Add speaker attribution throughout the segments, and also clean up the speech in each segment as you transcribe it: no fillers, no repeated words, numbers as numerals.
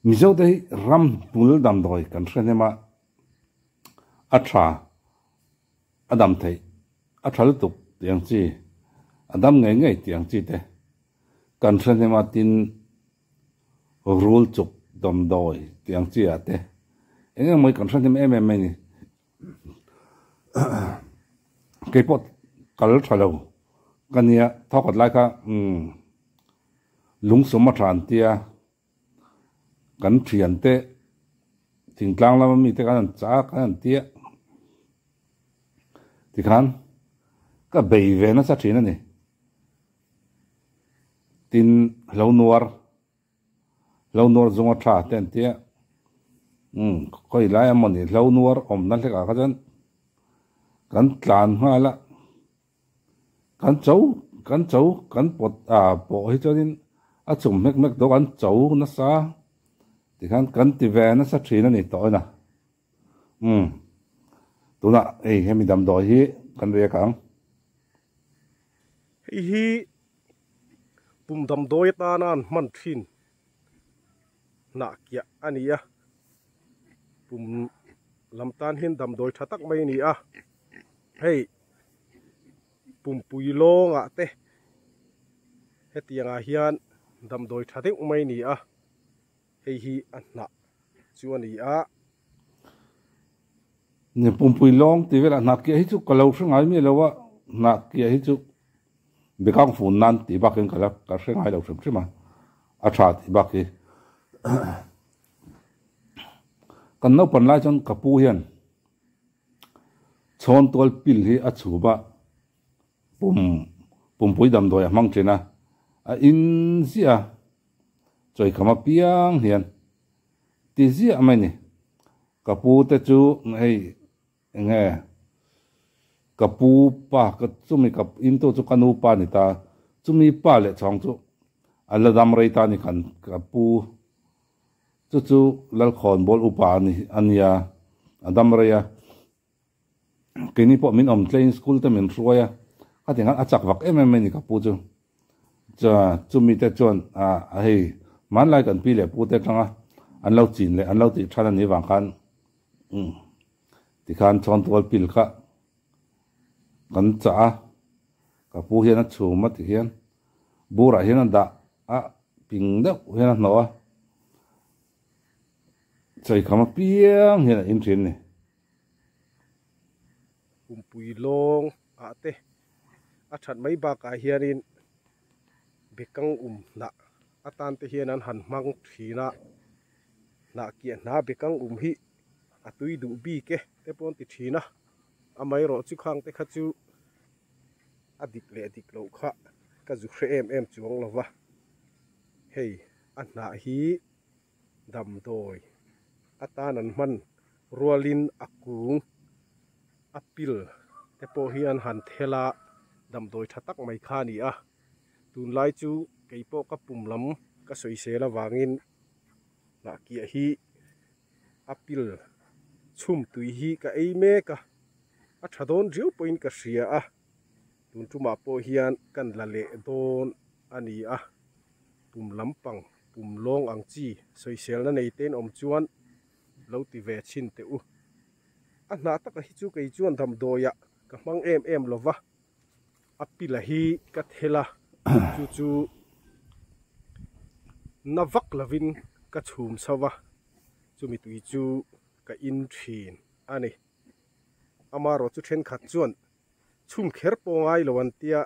Speaker 1: Mizote hi ramhmul damdawi kan hre hnem a, a tha, a dam theih, a tha lutuk tih ang chi, a dam ngei ngei tih ang chi te kan hre hnem a, tin rul chuk damdawi tih ang chi ah te eng eng mai kan hre hnem em em mai a ni. Keipawh kal tha lo ka nia, thawkhat lai kha umm lungsum a tha an tia. Kan thiante thingtlang lama mite khan an chah a, kan an tia tikhan ka bei ve nasa thin a ni. Tin, hlo nuar, hlo nuar zunga tha te an tia, umm khawi lai a mawni hlo nuar awmna hlekah kha chuan kan tlan nghal a. Kan cho kan cho kan pawt a pawh hi chuanin a chum hmek hmek dawk an cho nasa tikhan kan ti ve nasa thin a ni tawh ina umm tunah hei hemi damdawi hi kan riak ang.
Speaker 2: Hei hi pum damdawi atana an hman thin hnah kiah a ni a, pum lam tan hian damdawi tha tak mai a ni a, hei. Pumpui lawngah te hetiangah hian damdawi tha deuh mai a ni a, hei hi a hnah chu a ni a.
Speaker 1: Ni pumpui lawng tih velah hnah kiah hi chu ka lo hre ngai miah lo a, hnah kiah hi chu bekang fun nan tih bakin ka la ka hre ngai lo hrim hrim a, a tha tih bak hi. Kan naupan lai chuan ka pu hian Chhawntual pil hi a chhum a, pum pumpui damdawi a hmang thin a, a in ziah a, chawikham apiang hian ti ziah mai ni. Ka pu te chu hei eng nge ka pu pa ka chumi ka in tu chu ka nu pa ni ta, chumi pa leh chhawng chu a la dam rei ta ni khan ka pu Chu chu Lalkhawnbawl upa a ni a nia, a dam rei a. Keini pawh min awm tleiin school te min hruai a, khatiang khan a chak vak em em mai ni ka pu chu. Chuan chumi te chuan a hei hmanlai kan pi leh pu te atanga an lo chin leh an lo tih than a nih vang khan tikhan chhawntual pil kha kan chah a, ka pu hian a chhum a tihian burah hian a dah a ping deuh hian a hnawh a, chaikham apiang hian a in thin a ni.
Speaker 2: Pumpui lawng ah te a that mai bakah hianin bekang um hnah atan te hian an han hmang thin a, hnah kiah hna bekang um hi a tui duh bik e te pawh an ti thin a, amaherawh chu khang te kha chu. a dik leh dik loh kha ka zu hre em em chuang lo va, hei a hnah hi damdawi atan an hman rualin a kung a pil te pawh hi an han thel a, damdawi tha tak mai kha a ni a, tunlai chu kei pawh ka pum lam ka sawisel avangin hnah kiah hi a pil chhum tui hi ka ei mek a. A tha dawn riau pawhin ka hria a, tun tumah pawh hian kan la leh dawn a ni a, pum lampang, pum lawng ang chi sawiselna nei te'n awm chuan lo ti ve chhin teh u. A hnah taka hi chu kei chuan damdawiah ka hmang em em lo va, a pila hi ka thel a, chu chu na vak lovin ka chhum chho va, chumi tui chu ka in thin a ni. Amaherawh chu thenkhat chuan chhum kher pawh ngai lo an tia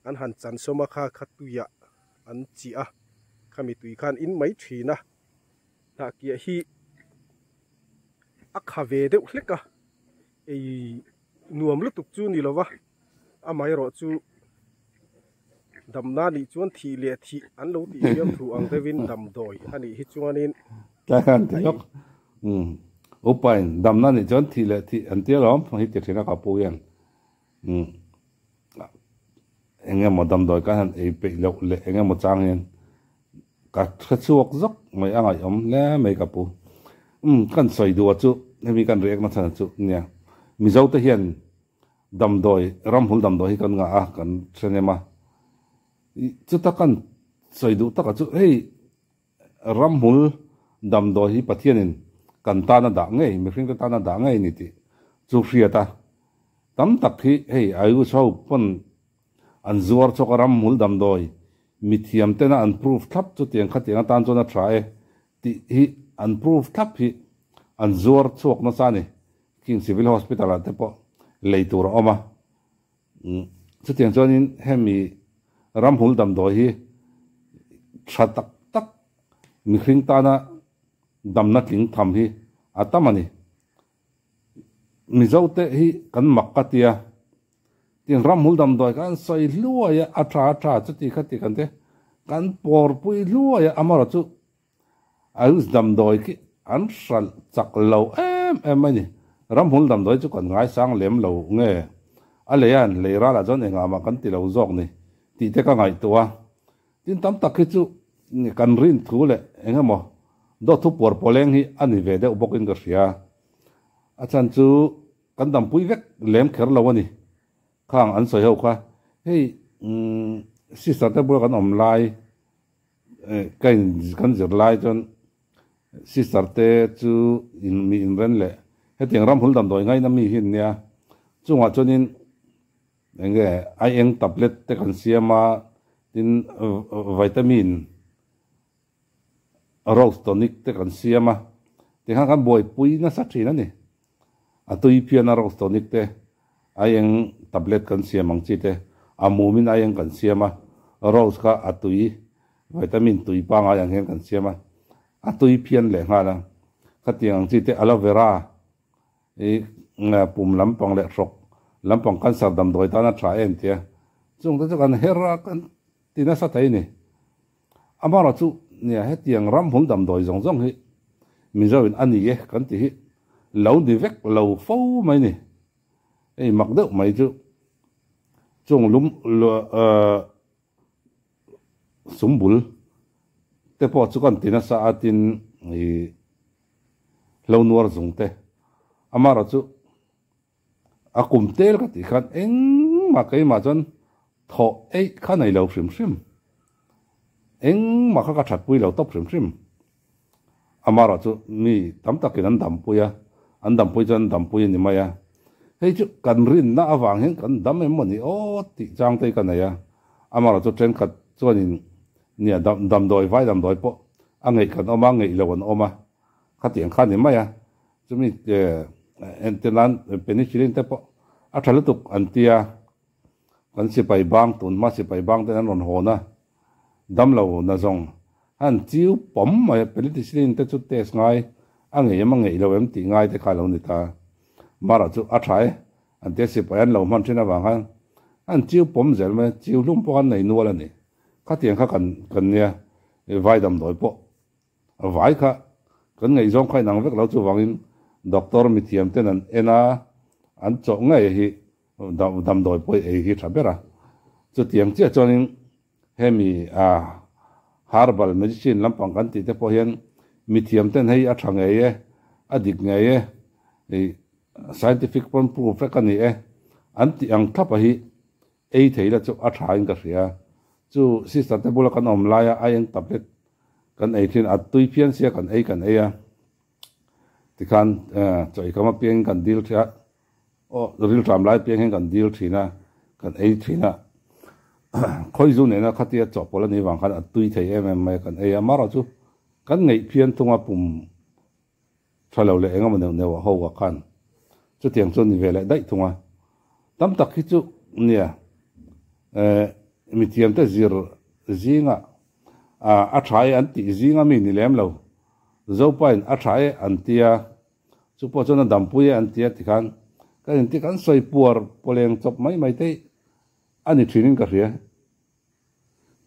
Speaker 2: an han chan sawm a kha kha tuiah an chih a, khami tui khan in mai thin a, hnah kiah hi a kha ve deuh hlek a, ei nuam lutuk chu ni lo va, amaherawh chu damna nih chuan thih leh thih an lo tih fiam thu ang deuhin damdawi a nih hi chuanin
Speaker 1: a in. Upain damna nih chuan thih leh thih an tia lawm hi ti thin a ka pu hian eng emaw damdawi kan han ei peih loh leh eng emaw chang hian ka hre chhuak zawk mai a ngaihawm hle mai ka pu. Kan sawi duh a chu hemi kan react na chhan chu nia Mizo te hian Damdawi, ramhul damdawi hi kan ngah a, kan hre nem a. Chuta kan sawi duh takah chu hei ramhul damdawi hi Pathianin kan tana dah ngei, mihringte tana dah ngei a ni tih chu hriat a. Tam tak hi hei Ayush ho pawn an zuar chawk a ramhmul damdawi mithiam tena an proof thlap chutiang khatiang atan chuan a tha e tih hi an proof thlap hi an zuar chhuak nasa a ni. King Civil Hospital ah te pawh lei tur a awm a. Chutiang chuanin hemi ramhmul damdawi hi tha tak tak mihring tana damna tling tham hi a tam a ni. Mizo te hi kan mak ka tia, tin ramhmul damdawi kha an sawi hluai a, a tha a tha chuti khati kan te kan pawrpui hluai a, amaherawh chu Ayush damdawi khi an hralh chak lo em em mai ni. Ramhmul damdawi chu kan ngaisang lem lo nge a lei a, lei ralah chuan engah mah kan ti lo zawk ni tih te ka ngaihtuah a. Tin tam tak hi chu kan rin thu leh eng emaw dawt thu puar pawleng hi a ni ve deuh bawkin ka hria. A chhan chu kan dampui vek lem kher lo a ni. Khang an sawi ho kha hei sister te bula kan awm lai ka in kan zir lai chuan sister te chu in mi inren leh hetiang ramhul damdawi ngaina mi hi an nia. Chungah chuanin Enge aieng tablet te kan siam a, tin vitamin rose tonic te kan siam a, tikhan kan buaipui nasa thin a ni. A tui phian a rose tonic te, aieng tablet kan siam ang chi te, a mumin aieng kan siam a, rose kha a tui vitamin tui pangai ang hian kan siam a, a tui phian leh nghal a, khatiang ang chi te aloe vera I pum lampang leh hrawk lampang cancer damdawi tan a tha em tia chung te chu kan her a kan ti nasa thei ni. Amaherawh chu nia hetiang ramhmul damdawi zawng zawng hi Mizo in a ni e kan ti hi lo ni vek lo fo mai ni. Hei mak deuh mai chu chung lum sumbul te pawh chu kan ti nasa a tin ih hlo nuar zung te amaherawh chu a kum tel ka tih khan engmah keimah chuan thawh eih kha nei lo hrim hrim engmah kha ka that pui lo tawp hrim hrim amaherawh chu mi tam takin an dampui a an dampui chuan an dampui a ni mai a hei chu kan rinna avang hian kan dam em maw ni aw tih chang te hi ka nei a amaherawh chu thenkhat chuanin nia damdawi vai damdawi pawh a ngeih kan awm a ngeih lo an awm a khatiang kha a ni mai a chumi entir nan penicillin te pawh a tha lutuk an tia kan sipai bang tun hma sipai bang ten an rawn hawn a damlo na zawng han chiu pawm mai a penicillin te chu test ngai a ngeih em a ngeih lo em tih ngai te kha a lo ni ta mara chu a tha e an tia sipai an lo hman thin avang khan an chiu pawm zel mai a chiu hlum pawh an nei nual a ni. Khatiang kha kan kan nia i vai damdawi pawh a vai kha kan ngaihzawng kha inang vek lo chuvangin doctor mithiam ten an en a an chawh ngei hi damdawi pawh ei hi tha ber a chutiang chiah chuanin hemi a herbal medicine lampang kan tih te pawh hian mithiam ten hei a tha ngei e a dik ngei e i scientific pawn proof vek a ni e an tih ang thlap a hi Ei thei la chu a tha in ka hria. Chu sister te bula kan awm laia aieng tablet kan ei thin a tui phian sia kan ei kan ei a tikhan chaw ei kam apiang in kan dil thin a aw rilṭam lai apiang hian kan dil thin a kan ei thin a khawizu nena khatia chawhpawlh anih vang khan a tui thei em em mai a kan ei a amaherawh chu kan ngeih phian thung a pum Tha lo leh engemaw neuh neuh a ho a khan chutiang chu a ni ve leh daih thung a. Tam tak hi chu nia eh mithiamte zir zinga a tha e an tih zinga mi ni lem lo. Zopain a tha e an tia chu pawh chuan a dampui e an tia tikhan kan inti kan sawi puar pawleng chawp mai mai te a ni thinin ka hria.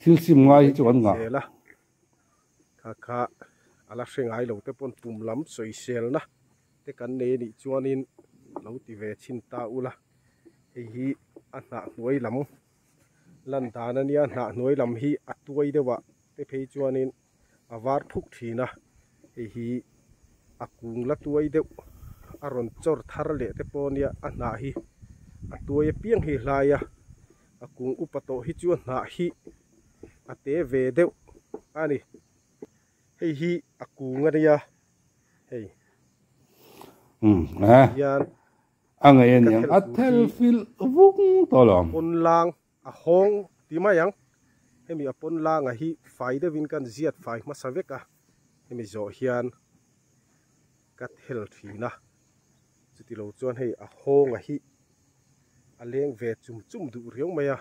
Speaker 1: Thil sim ngai hi chu kan ngah.
Speaker 2: Kha kha a la hre ngai lo te pawn pum lam sawiselna te kan nei anih chuanin lo ti ve chhin ta ula hei hi a hnah hnuai lam lan dan ania hnah hnuai lam hi a tuai deuh ah te phei chuanin a var phuk thin a hei hi a kung la tuai deuh a rawn chawr thar leh te pawh ania a hnah hi a tuai apiang hi hlai a a kung upa tawh hi chu a hnah hi a te ve deuh a ni. Hei. Hei hi a kung a nia hei.
Speaker 1: Umm eh.
Speaker 2: Hian
Speaker 1: A ngei a
Speaker 2: ka
Speaker 1: niang
Speaker 2: thel
Speaker 1: a
Speaker 2: tur
Speaker 1: thel
Speaker 2: hi
Speaker 1: fil vung tawh lo.
Speaker 2: Pawn lang a hawng ti mai ang. Hemi a pawn langa hi fai deuhin kan ziat fai hmasa vek a, hemi zawh hian ka thel thin a. Chuti lo chuan hei a hawnga hi a leng ve chum chum duh riau mai a.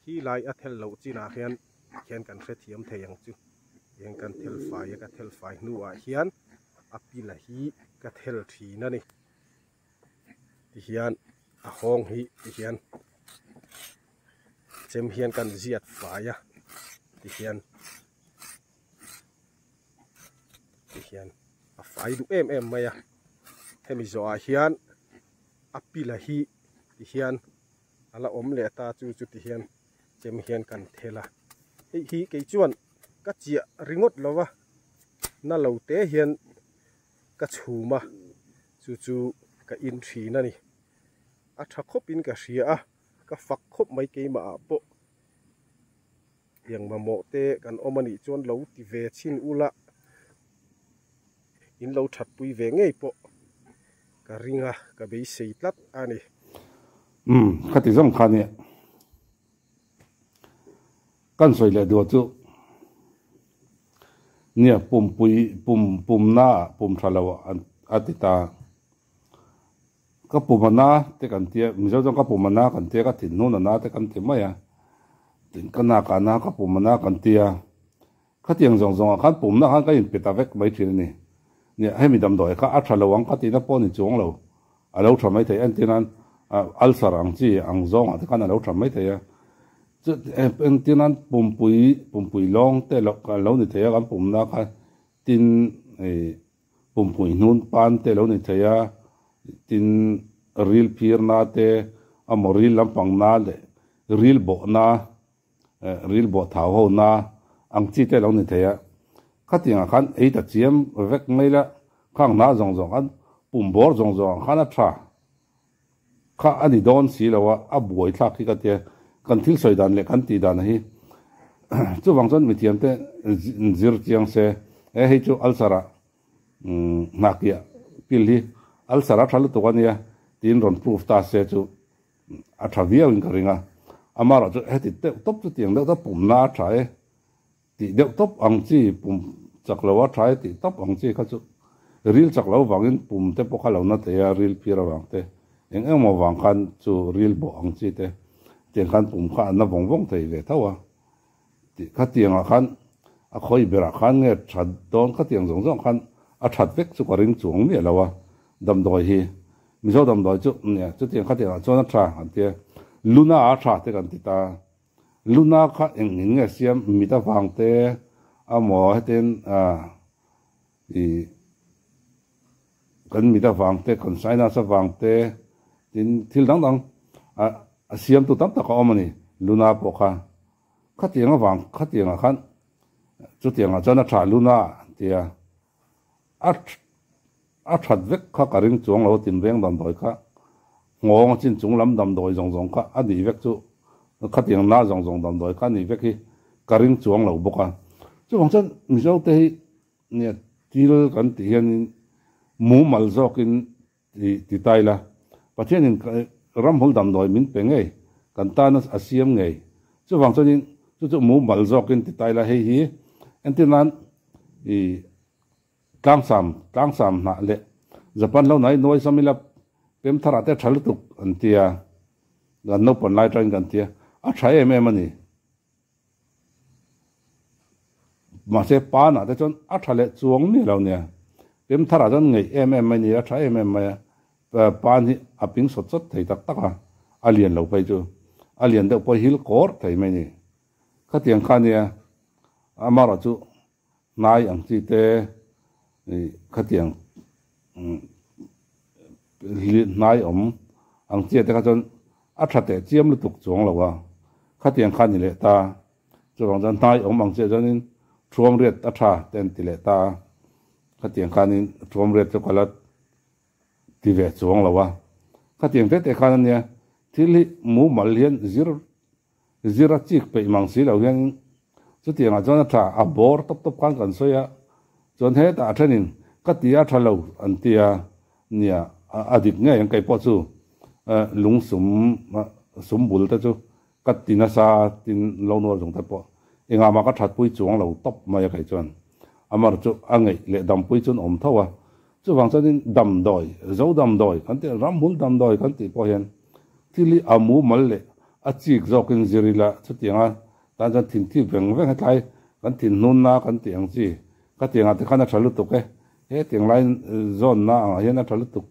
Speaker 2: Khi lai a thel loh chinah hian khian kan hrethiam thei ang chu. Eng kan thel fai a, ka thel fai hnuah hian a pila hi ka thel thin a ni. Tihian a hawng hi tihian chem hian kan ziat fai a tihian tihian a fai duh em em mai a. Hemi zawhah hian a pila hi tihian a la awm leh ta chu chu tihian chem hian kan thel a. Hei hi kei chuan ka chiah ringawt lo va na lo te hian ka chhum a chu chu ka in thin a ni. A tha khawp in ka hria a ka fak khawp mai keimah ah pawh tiang mamawh te kan awm a nih chuan lo ti ve chhin ula in lo that pui ve ngei pawh ka ring a ka beisei tlat a ni.
Speaker 1: Umm ka ti zawng kha nia. Kan sawi leh duh chu nia pumpui pum pumna ah pum tha lo a ti ta. Ka pum a na te kan tia Mizo chuan ka pum a na kan tia ka thinhnun a na te kan ti mai a. Tin ka nak ah na ka pum a na kan tia. Khatiang zawng zawngah khan pumna khan ka inpe ta vek mai thin a ni. Nia, hemi damdawi kha a tha lo ang ka tihna pawh ni chuang lo. A lo tha mai thei. Entir nan ulcer ang chi ang zawngah te khan a lo tha mai thei a. Chu entir nan pumpui pumpui lawng te lo lo ni thei a kan pumna kha tin pumpui hnun pan te lo ni thei a, tin ril phirna te amaw ril lampang na leh ril bawhna Ril bawh thau ho na ang chi te lo ni thei a, khatiangah khan ei ta chiam vek mai la, khang hna zawng zawng khan pum bawr zawng zawng ang khan a tha kha a ni dawn si lo a, a buai thlak hi ka tia, kan thil sawi dan leh kan tih dan hi chuvang chuan mithiam te zir chiang se, e hei chu ulcer ah hnahkiah pil hi ulcer a tha lutuk a nia tiin rawn proof ta se chu A tha viau in ka ring a, amarawh chu heti deuh tawp chu tiang deuh tawp pumna a tha e tih deuh tawp ang chi, pum chak lo a tha e tih tawp ang chi kha chu ril chak lo vangin pum te pawh kha lo na thei a, ril phir avang te eng eng maw vang khan chu ril bawh ang chi te tiang khan pum kha an na vawng vawng thei ve tho a tih kha tiangah khan a khawi berah khan nge that dawn kha tiang zawng zawng khan a that vek chu ka ring chuang miah lo a damdawi hi. Mizo damdawi chu nia chutiang khatiangah chuan a tha an tia, Luna a tha te kan ti ta. Luna kha eng in nge siam mit avang te amaw hetin i kan mit avang te kan sinus avang te tin thil dang dang a siam tu tam tak a awm a ni Luna pawh kha. Khatiang avang khatiangah khan chutiangah chuan a tha Luna an tia. A a that vek kha ka ring chuang lo tin veng damdawi kha nghawng a chin chung lam damdawi zawng zawng kha a nih vek chu khatiang na zawng zawng damdawi kha a nih vek hi ka ring chuang lo bawk a. Chuvang chuan Mizo te hi nia thil kan tih hianin mumal zawkin Ti ta ila, Pathianin ramhul damdawi min pe ngei, kan tana a siam ngei. Chuvang chuanin chu chu mumal zawkin ti ta ila, hei hi entir nan i tlangsam, tlangsam hnah leh Japan lo nai nuai sam ila pem tharah te tha lutuk an tia, kan naupang lai atangin kan tia, a tha em em a ni. Mahse panah te chuan a tha leh chuang miah lo nia. Pem tharah chuan ngeih em em mai ni a, tha em em mai a. Pan hi a ping sawt sawt thei tak tak a, a lian lo phei chu. A lian deuh pawh hil kawr thei mai ni. Khatiang kha nia, amarawh chu hnai ang chi te khatiang hnai awm ang chi te kha chuan a tha teh chiam lutuk chuang lo a, khatiang kha ni leh ta. Chuvang chuan hnai awm ang chiah chuanin thuam riat a tha te an ti leh ta a, khatiang khanin thuam riat chu ka la ti ve chuang lo a. Khatiang te te khan ania thil hi mumal hian zir zir a chik peih mang si lo hianin Chutiangah chuan a tha, a bawr tawp tawp khan kan sawi a, chuan hetah a thenin ka ti a tha lo an ti a, nia a dik ngei ang keipawh chu lung sum sum bul te chu ka ti nasa tin lo nual zawng te pawh engah mah ka thatpui chuang lo tawp mai a kei chuan amar chu a ngeih leh dampui chu an awm tho a, chuvang chuanin damdawi zo damdawi kan tih ramhmul damdawi kan tih pawh hian thil hi a mumal leh a chik zawkin zir ila chutianga Tan chuan thin thip veng veng hetlai kan thin hnunna kan tih ang chi ka tiang ah te khan a tha lutuk e, he tiang lai zawnna ang ah hian a tha lutuk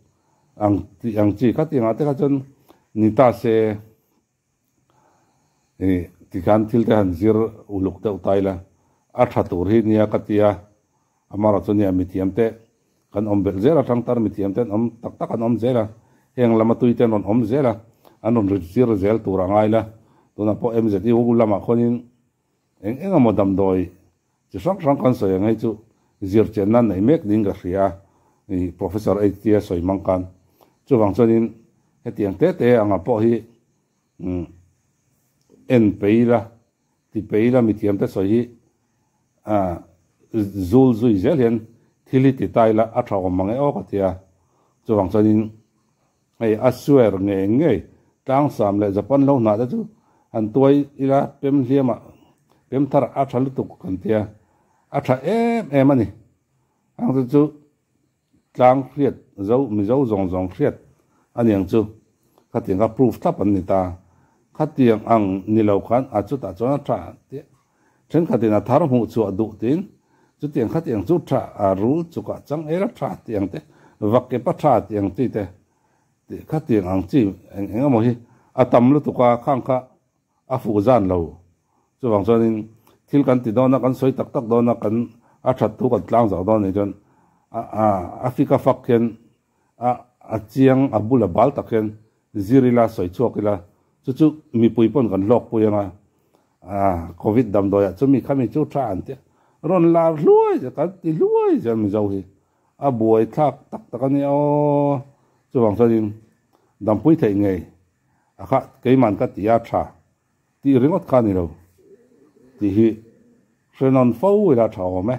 Speaker 1: ang tih ang chi ka tiang ah te kha chuan ni ta se ih tikhan thil te han zir uluk deuh ta ila a tha tur hi nia ka tia amarawh chu nia mithiam te Kan awm belh zel a, tangtar mithiam te an awm tak tak an awm zel a, heng lama tui te an rawn awm zel a, an rawn rit zir zel tur a ngai la. Tunah pawh MZU lamah khuanin eng eng emaw damdawi chi hrang hrang kan sawi ang hei chu zir chenna an nei mek ding ka hria a, ih Professor HT a sawi hmang khan. Chuvang chuanin hetiang te te anga pawh hi umm en pei la, ti pei la mithiam te sawi hi A zul zui zel hian thil hi ti ta ila a tha awm mang e aw ka ti a, chuvang chuanin hei a swear ngei ngei tlangsam leh Japan lo hnah te chu han tuai ila pem hliamah pem thar a tha lutuk kan ti a, a tha em em a ni. Ang chu chu tlang hriat zo Mizo zawng zawng hriat a niang chu khatiang kha proof thlap an ni ta. Khatiang ang ni lo khan a chutah chuan a tha tih thenkhatin a thar hmuh chhuah duh tiin chutiang khatiang chu tha a rul chukah chang el a tha tih ang te vakep a tha tih ang chi te tih khatiang ang chi eng eng emaw hi a tam lutuk a khang kha a fuh zan lo. Chuvang chuanin thil kan ti dawn a, kan sawi tak tak dawn a, kan a that thu kan tlang zauh dawn anih chuan a a a fik a fak hian a a chiang a bul a bal tak hian zir ila sawi chhuak ila chu chu mipui pawn kan hlawk pui ang a, a covid damdawi ah chumi khami chu tha an tia rawn lar hluai zia kan ti hluai zia Mizo hi a buai thlak tak tak a nia aw. Chuvang chuanin dampui theih ngei a kha keiman ka ti a tha tih ringawt kha a ni lo tih hi hre nawn fo ila tha awm e.